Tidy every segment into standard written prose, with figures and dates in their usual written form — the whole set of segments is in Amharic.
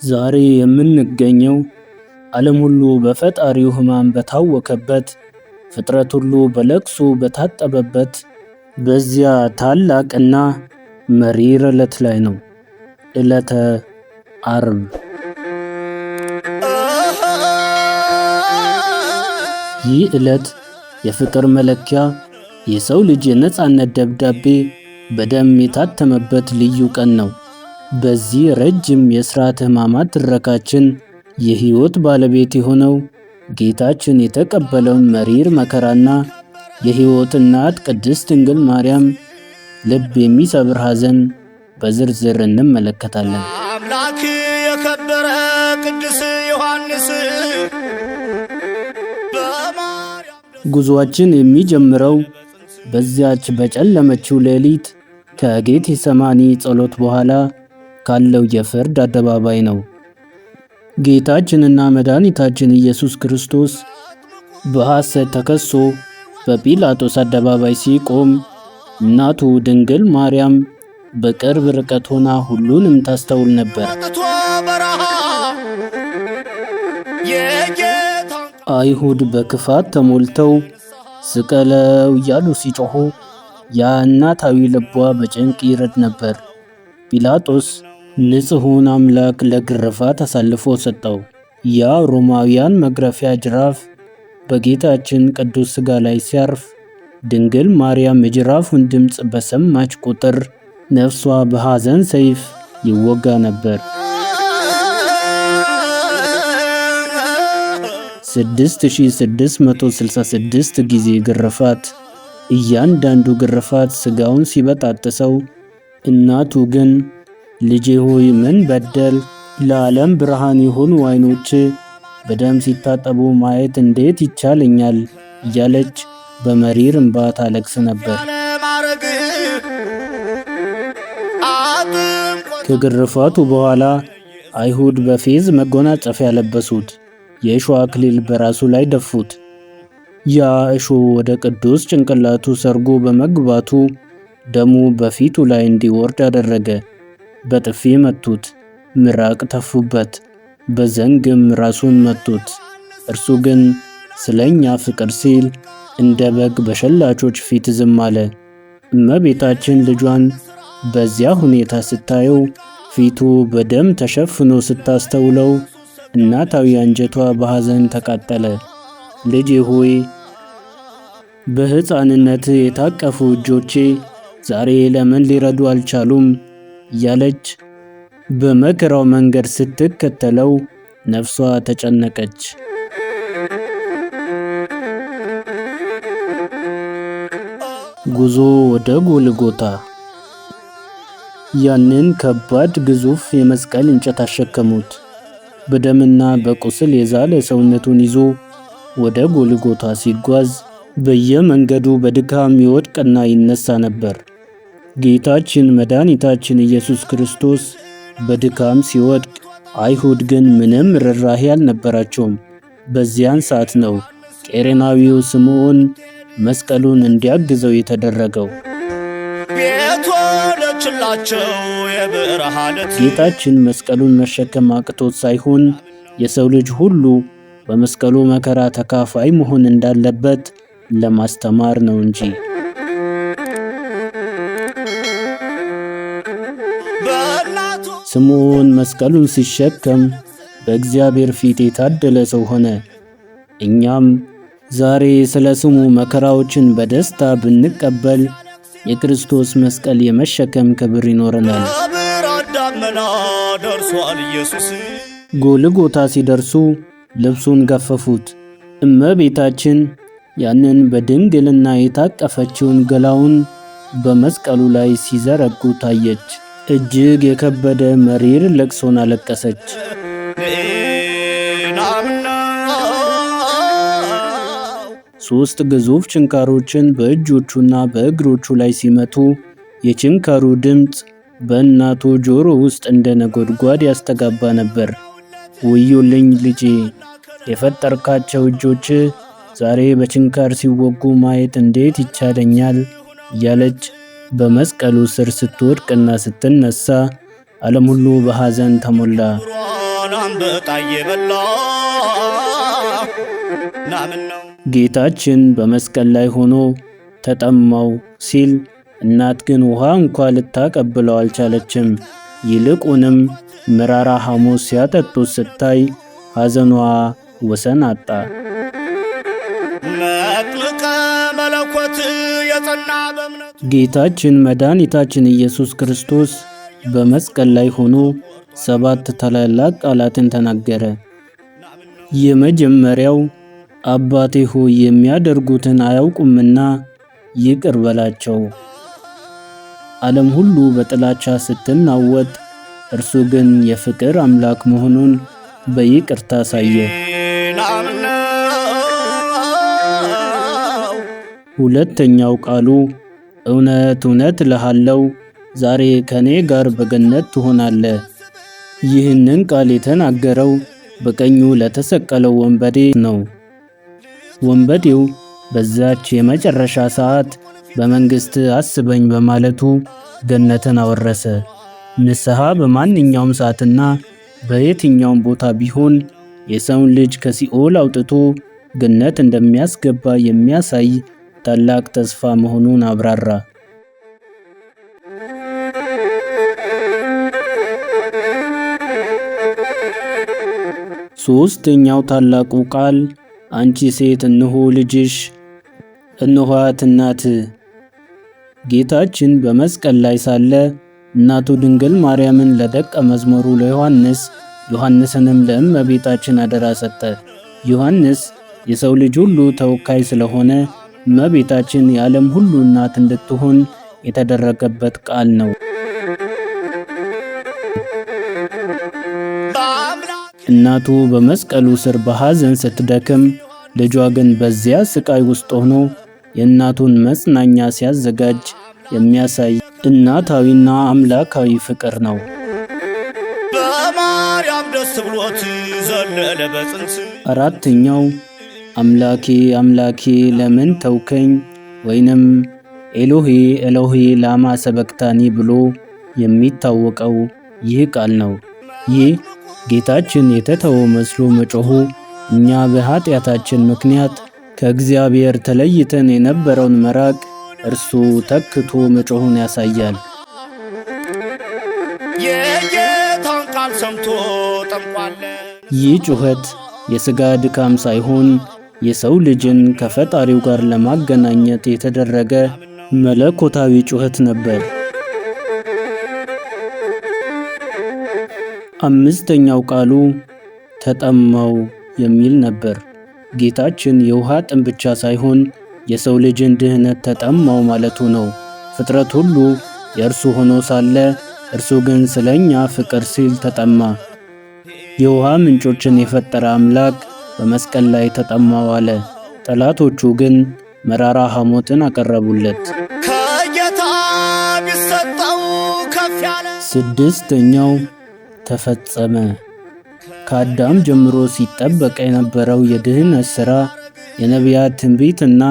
ዛሬ የምንገኘው ዓለም ሁሉ በፈጣሪው ሕማም በታወከበት፣ ፍጥረት ሁሉ በለቅሶ በታጠበበት በዚያ ታላቅና መሪር ዕለት ላይ ነው። ዕለተ ዓርብ። ይህ ዕለት የፍቅር መለኪያ፣ የሰው ልጅ የነጻነት ደብዳቤ በደም የታተመበት ልዩ ቀን ነው። በዚህ ረጅም የሥርዓተ ሕማማት ትረካችን የሕይወት ባለቤት የሆነው ጌታችን የተቀበለውን መሪር መከራና የሕይወት እናት ቅድስት ድንግል ማርያም ልብ የሚሰብር ሐዘን በዝርዝር እንመለከታለን። አምላክ የከበረ ቅዱስ ዮሐንስ ጉዞአችን የሚጀምረው በዚያች በጨለመችው ሌሊት ከጌቴሰማኒ ጸሎት በኋላ ካለው የፍርድ አደባባይ ነው። ጌታችንና መድኃኒታችን ኢየሱስ ክርስቶስ በሐሰት ተከሶ በጲላጦስ አደባባይ ሲቆም እናቱ ድንግል ማርያም በቅርብ ርቀት ሆና ሁሉንም ታስተውል ነበር። ወጥቶ በረሃ የጌታን አይሁድ በክፋት ተሞልተው ስቀለው እያሉ ሲጮኹ ያ እናታዊ ልቧ በጭንቅ ይረድ ነበር። ጲላጦስ ንጹሑን አምላክ ለግርፋት አሳልፎ ሰጠው። ያ ሮማውያን መግረፊያ ጅራፍ በጌታችን ቅዱስ ሥጋ ላይ ሲያርፍ ድንግል ማርያም የጅራፉን ድምፅ በሰማች ቁጥር ነፍሷ በሐዘን ሰይፍ ይወጋ ነበር። 6666 ጊዜ ግርፋት። እያንዳንዱ ግርፋት ሥጋውን ሲበጣጥሰው፣ እናቱ ግን ልጄ ሆይ ምን በደል? ለዓለም ብርሃን የሆኑ ዓይኖች በደም ሲታጠቡ ማየት እንዴት ይቻለኛል? እያለች በመሪር እንባ ታለቅስ ነበር። ያለማረግ አጥምቆ ከግርፋቱ በኋላ አይሁድ በፌዝ መጎናጸፊያ ለበሱት፣ የእሾህ አክሊል በራሱ ላይ ደፉት። ያ እሾህ ወደ ቅዱስ ጭንቅላቱ ሰርጎ በመግባቱ ደሙ በፊቱ ላይ እንዲወርድ አደረገ። በጥፊ መቱት፣ ምራቅ ተፉበት፣ በዘንግም ራሱን መቱት። እርሱ ግን ስለኛ ፍቅር ሲል እንደ በግ በሸላቾች ፊት ዝም አለ። እመቤታችን ልጇን በዚያ ሁኔታ ስታየው፣ ፊቱ በደም ተሸፍኖ ስታስተውለው፣ እናታዊ አንጀቷ በሐዘን ተቃጠለ። ልጄ ሆይ፣ በሕፃንነት የታቀፉ እጆቼ ዛሬ ለምን ሊረዱ አልቻሉም? እያለች በመከራው መንገድ ስትከተለው ነፍሷ ተጨነቀች። ጉዞ ወደ ጎልጎታ። ያንን ከባድ ግዙፍ የመስቀል እንጨት አሸከሙት። በደምና በቁስል የዛለ ሰውነቱን ይዞ ወደ ጎልጎታ ሲጓዝ በየመንገዱ በድካም ይወድቅና ይነሳ ነበር። ጌታችን መድኃኒታችን ኢየሱስ ክርስቶስ በድካም ሲወድቅ፣ አይሁድ ግን ምንም ርኅራኄ አልነበራቸውም። በዚያን ሰዓት ነው ቄሬናዊው ስምዖን መስቀሉን እንዲያግዘው የተደረገው። ቤት ሆነችላቸው የብርሃነት ጌታችን መስቀሉን መሸከም አቅቶት ሳይሆን የሰው ልጅ ሁሉ በመስቀሉ መከራ ተካፋይ መሆን እንዳለበት ለማስተማር ነው እንጂ። በእናቱ ስምዖን መስቀሉን ሲሸከም በእግዚአብሔር ፊት የታደለ ሰው ሆነ። እኛም ዛሬ ስለ ስሙ መከራዎችን በደስታ ብንቀበል የክርስቶስ መስቀል የመሸከም ክብር ይኖረናል። በብርሃን ደመና ደርሷል ኢየሱስ። ጎልጎታ ሲደርሱ ልብሱን ገፈፉት። እመቤታችን ያንን በድንግልና የታቀፈችውን ገላውን በመስቀሉ ላይ ሲዘረጉ ታየች። እጅግ የከበደ መሪር ለቅሶን አለቀሰች። ሦስት ግዙፍ ችንካሮችን በእጆቹና በእግሮቹ ላይ ሲመቱ የችንካሩ ድምፅ በእናቱ ጆሮ ውስጥ እንደ ነጎድጓድ ያስተጋባ ነበር። ወዮልኝ ልጄ፣ የፈጠርካቸው እጆች ዛሬ በችንካር ሲወጉ ማየት እንዴት ይቻለኛል? እያለች በመስቀሉ ስር ስትወድቅና ስትነሳ ዓለም ሁሉ በሐዘን ተሞላ። አንበጣ እየበላ ናምነው። ጌታችን በመስቀል ላይ ሆኖ ተጠማው ሲል እናት ግን ውሃ እንኳ ልታቀብለው አልቻለችም። ይልቁንም መራራ ሐሞት ሲያጠጡት ስታይ ሐዘኗ ወሰን አጣ። መጥምቀ መለኮት የጸና በእምነቱ ጌታችን መድኃኒታችን ኢየሱስ ክርስቶስ በመስቀል ላይ ሆኖ 7 ታላላቅ ቃላትን ተናገረ። የመጀመሪያው አባቴ ሆይ የሚያደርጉትን አያውቁምና ይቅር በላቸው። ዓለም ሁሉ በጥላቻ ስትናወጥ እርሱ ግን የፍቅር አምላክ መሆኑን በይቅርታ አሳየ። ናምነው። ሁለተኛው ቃሉ እውነት እውነት እልሃለሁ ዛሬ ከኔ ጋር በገነት ትሆናለህ። ይህንን ቃል የተናገረው በቀኙ ለተሰቀለው ወንበዴ ነው። ወንበዴው በዛች የመጨረሻ ሰዓት በመንግስት አስበኝ በማለቱ ገነትን አወረሰ። ንስሐ በማንኛውም ሰዓትና በየትኛውም ቦታ ቢሆን የሰውን ልጅ ከሲኦል አውጥቶ ገነት እንደሚያስገባ የሚያሳይ ታላቅ ተስፋ መሆኑን አብራራ። ሶስተኛው ታላቁ ቃል አንቺ ሴት እነሆ ልጅሽ፣ እነኋት እናት። ጌታችን በመስቀል ላይ ሳለ እናቱ ድንግል ማርያምን ለደቀ መዝሙሩ ለዮሐንስ፣ ዮሐንስንም ለእመቤታችን አደራ ሰጠ። ዮሐንስ የሰው ልጅ ሁሉ ተወካይ ስለሆነ እመቤታችን የዓለም ሁሉ እናት እንድትሆን የተደረገበት ቃል ነው። እናቱ በመስቀሉ ስር በሐዘን ስትደክም፣ ልጇ ግን በዚያ ስቃይ ውስጥ ሆኖ የእናቱን መጽናኛ ሲያዘጋጅ የሚያሳይ እናታዊና አምላካዊ ፍቅር ነው። በማርያም ደስ ብሎት ዘለለ በጽንስ። አራተኛው አምላኬ አምላኬ ለምን ተውከኝ ወይንም ኤሎሄ ኤሎሄ ላማ ሰበክታኒ ብሎ የሚታወቀው ይህ ቃል ነው። ይህ ጌታችን የተተወ መስሎ መጮሁ እኛ በኃጢአታችን ምክንያት ከእግዚአብሔር ተለይተን የነበረውን መራቅ እርሱ ተክቶ መጮሁን ያሳያል። የጌታን ቃል ሰምቶ ጠምቋል። ይህ ጩኸት የሥጋ ድካም ሳይሆን የሰው ልጅን ከፈጣሪው ጋር ለማገናኘት የተደረገ መለኮታዊ ጩኸት ነበር። አምስተኛው ቃሉ ተጠማው የሚል ነበር። ጌታችን የውሃ ጥም ብቻ ሳይሆን የሰው ልጅን ድህነት ተጠማው ማለቱ ነው። ፍጥረት ሁሉ የእርሱ ሆኖ ሳለ እርሱ ግን ስለኛ ፍቅር ሲል ተጠማ። የውሃ ምንጮችን የፈጠረ አምላክ በመስቀል ላይ ተጠማው አለ። ጠላቶቹ ግን መራራ ሐሞትን አቀረቡለት። ከጌታ ቢሰጠው ከፍ ያለ። ስድስተኛው ተፈጸመ። ከአዳም ጀምሮ ሲጠበቅ የነበረው የድህነት ሥራ የነቢያት ትንቢትና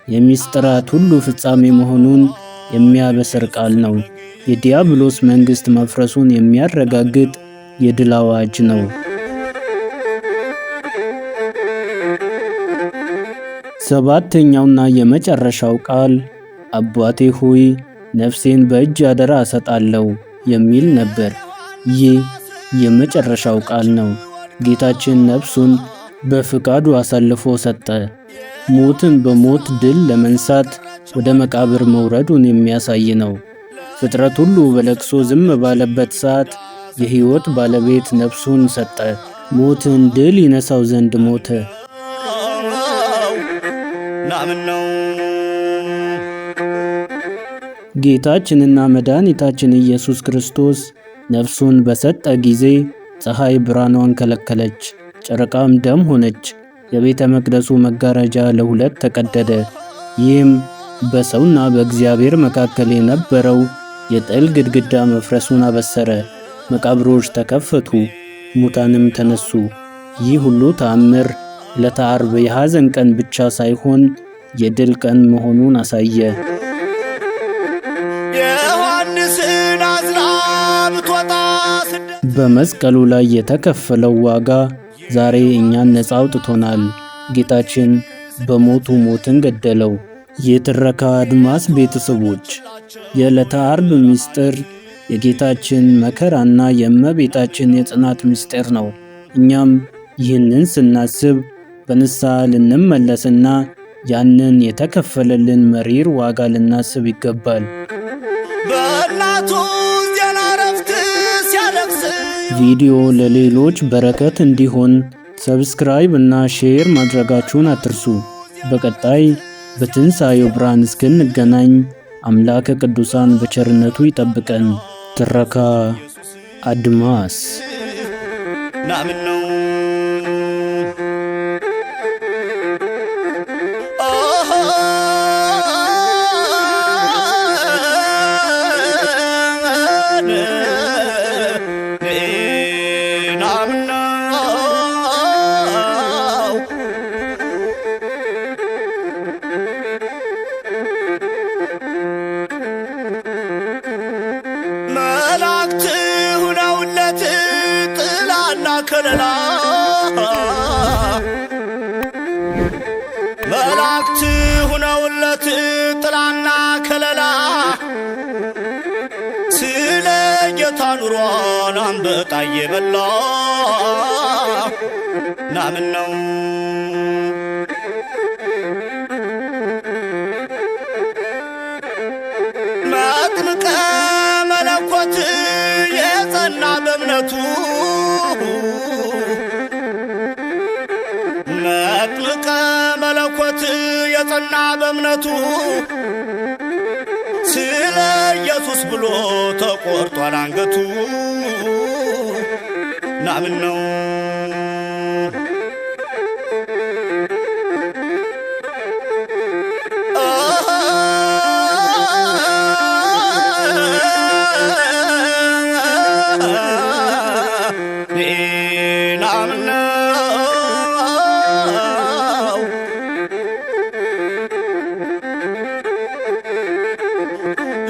የሚስጥራት ሁሉ ፍጻሜ መሆኑን የሚያበስር ቃል ነው። የዲያብሎስ መንግስት መፍረሱን የሚያረጋግጥ የድል አዋጅ ነው። ሰባተኛውና የመጨረሻው ቃል አባቴ ሆይ ነፍሴን በእጅ አደራ እሰጣለሁ የሚል ነበር። ይህ የመጨረሻው ቃል ነው። ጌታችን ነፍሱን በፍቃዱ አሳልፎ ሰጠ። ሞትን በሞት ድል ለመንሳት ወደ መቃብር መውረዱን የሚያሳይ ነው። ፍጥረት ሁሉ በለቅሶ ዝም ባለበት ሰዓት የሕይወት ባለቤት ነፍሱን ሰጠ። ሞትን ድል ይነሳው ዘንድ ሞተ። ናምነው። ጌታችንና መድኃኒታችን ኢየሱስ ክርስቶስ ነፍሱን በሰጠ ጊዜ ፀሐይ ብርሃኗን ከለከለች፣ ጨረቃም ደም ሆነች። የቤተ መቅደሱ መጋረጃ ለሁለት ተቀደደ። ይህም በሰውና በእግዚአብሔር መካከል የነበረው የጥል ግድግዳ መፍረሱን አበሰረ። መቃብሮች ተከፈቱ፣ ሙታንም ተነሱ። ይህ ሁሉ ተአምር ዕለተ ዓርብ የሐዘን ቀን ብቻ ሳይሆን የድል ቀን መሆኑን አሳየ። ዮሐንስን አዝላ ብትወጣ ስደት። በመስቀሉ ላይ የተከፈለው ዋጋ ዛሬ እኛን ነፃ አውጥቶናል። ጌታችን በሞቱ ሞትን ገደለው። የትረካ አድማስ ቤተሰቦች፣ የዕለተ አርብ ምስጢር የጌታችን መከራና የእመቤታችን የጽናት ምስጢር ነው። እኛም ይህንን ስናስብ በንስሐ ልንመለስና ያንን የተከፈለልን መሪር ዋጋ ልናስብ ይገባል። በእናቱ ዜና ዕረፍት ሲያለቅስ ቪዲዮ ለሌሎች በረከት እንዲሆን subscribe እና share ማድረጋችሁን አትርሱ። በቀጣይ በትንሣኤው ብርሃን እስክንገናኝ አምላከ ቅዱሳን በቸርነቱ ይጠብቀን። ትረካ አድማስ። ናምን ነው። ናምን ነው። መላእክት ሁነውለት ጥላና ከለላ፣ መላእክት ሁነውለት ጥላና ከለላ፣ ስለ ጌታ ኑሯን አንበጣ እየበላ ናምን ነው። መጥምቀ መለኮት የጸና በእምነቱ፣ መጥምቀ መለኮት የጸና በእምነቱ፣ ስለ ኢየሱስ ብሎ ተቆርጧል አንገቱ። ናምን ነው። ናምን ነው።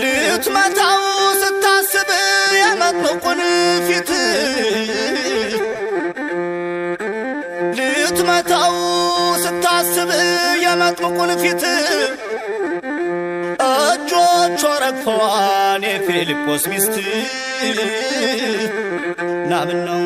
ልትመታው ስታስብ የመጥምቁን ፊት፣ ልትመታው ስታስብ የመጥምቁን ፊት፣ እጆቿ ረግፈዋል የፊልጶስ ሚስት። ናምን ነው።